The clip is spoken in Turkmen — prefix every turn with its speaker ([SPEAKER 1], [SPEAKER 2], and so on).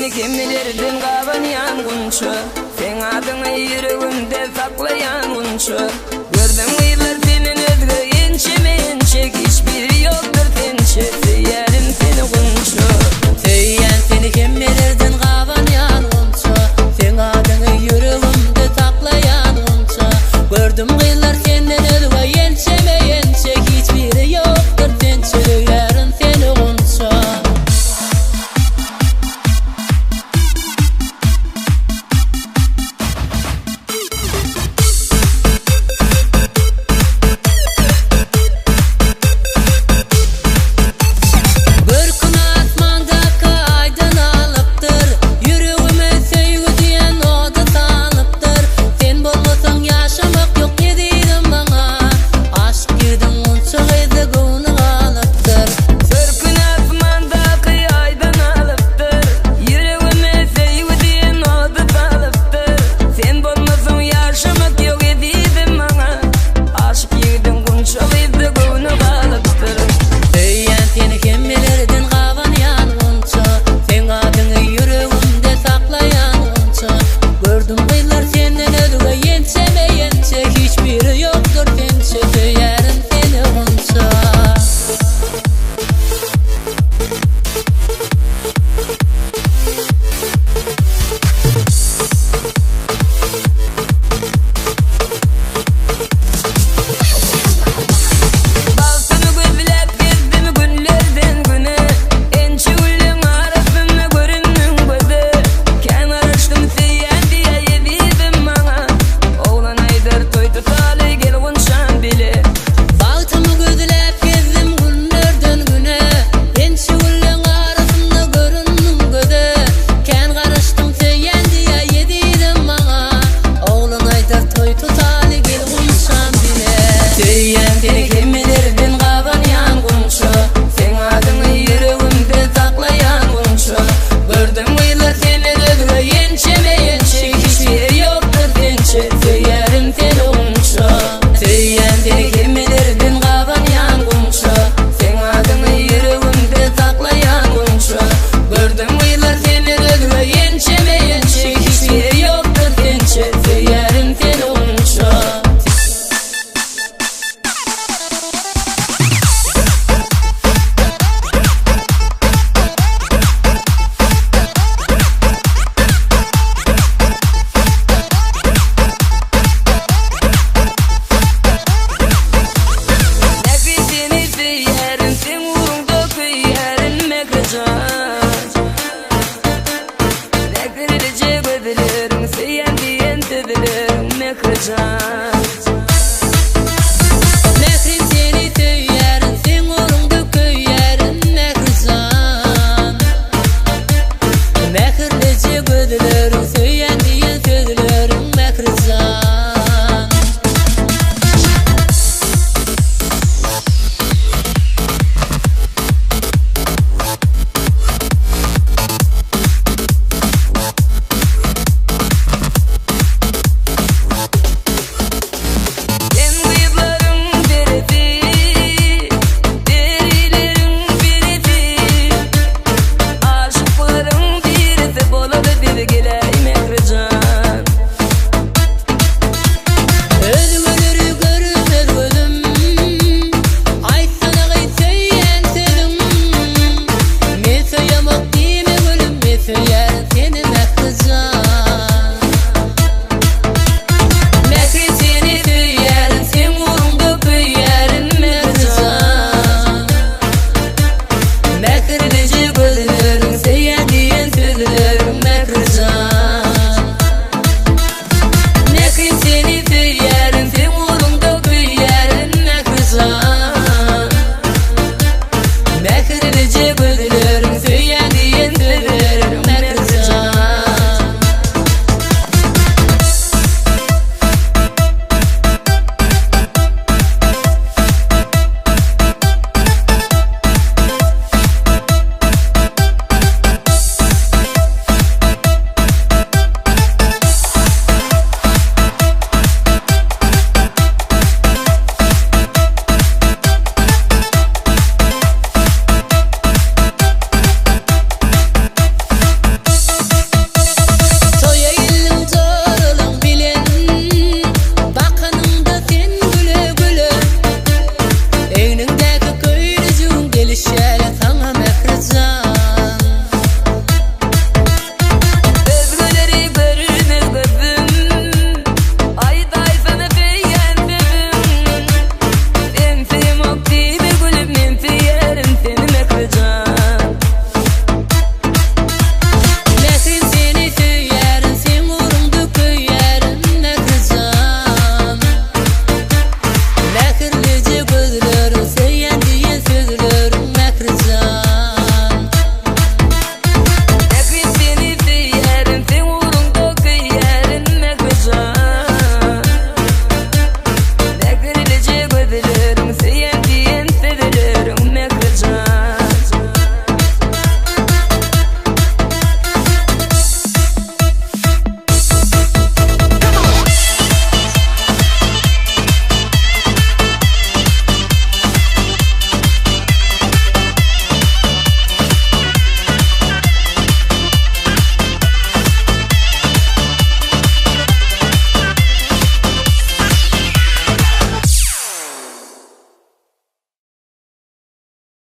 [SPEAKER 1] seni hemmelerden gabanýan Gunça Seň adyňy ýüregimde saklaýan Gunça Gördüm gyzlar senden özge ençeme ençe Hiç biri ýokdur sençe söýýärin seni Gunça
[SPEAKER 2] Söýýän seni hemmelerden gabanýan Gunça Seň adyňy ýüregimde saklaýan Gunça Gördüm gyzlar senden özge ençeme ençe Hiç biri ýokdur sençe söýýärin seni Gunça. Görküni asmandaky aýdan alypdyr, Ýüregime söýgi diýen ody salypdyr. Sen bolmasaň ýaşamak ýok ezizim maňa, Aşyk ýigidiň gunça gyzda göwni galypdyr.
[SPEAKER 1] Görküni asmandaky aýdan alypdyr, Ýüregime söýgi diýen ody salypdyr. Sen bolmasaň ýaşamak ýok ezizim maňa, Aşyk ýigidiň gunça gyzda göwni galypdyr.
[SPEAKER 2] Söýýän seni hemmelerden gabanýan Gunça, Seň adyňy ýüregimde saklaýan Gunça. Gördüm gyzlar senden özge ençeme ençe, Hiç biri ýokdur sençe söýýärin seni Gunça.
[SPEAKER 1] Bagtymy gözläp gezdim günlerden güne, Ençe gülleň arasynda göründiň göze. Kän garaşdym söýýän diýä ezizim maňa, Oglan aýdar toý tutaly gel gunçam bile.
[SPEAKER 2] Bagtymy gözläp gezdim günlerden güne, Ençe gülleň arasynda göründiň göze. Kän garaşdym söýýän diýä ezizim maňa, Oglan aýdar toý tutaly gel gunçam bile.
[SPEAKER 1] Söýýän seni hemmelerden gabanýan Gunça, Seň adyňy ýüregimde saklaýan Gunça. Gördüm.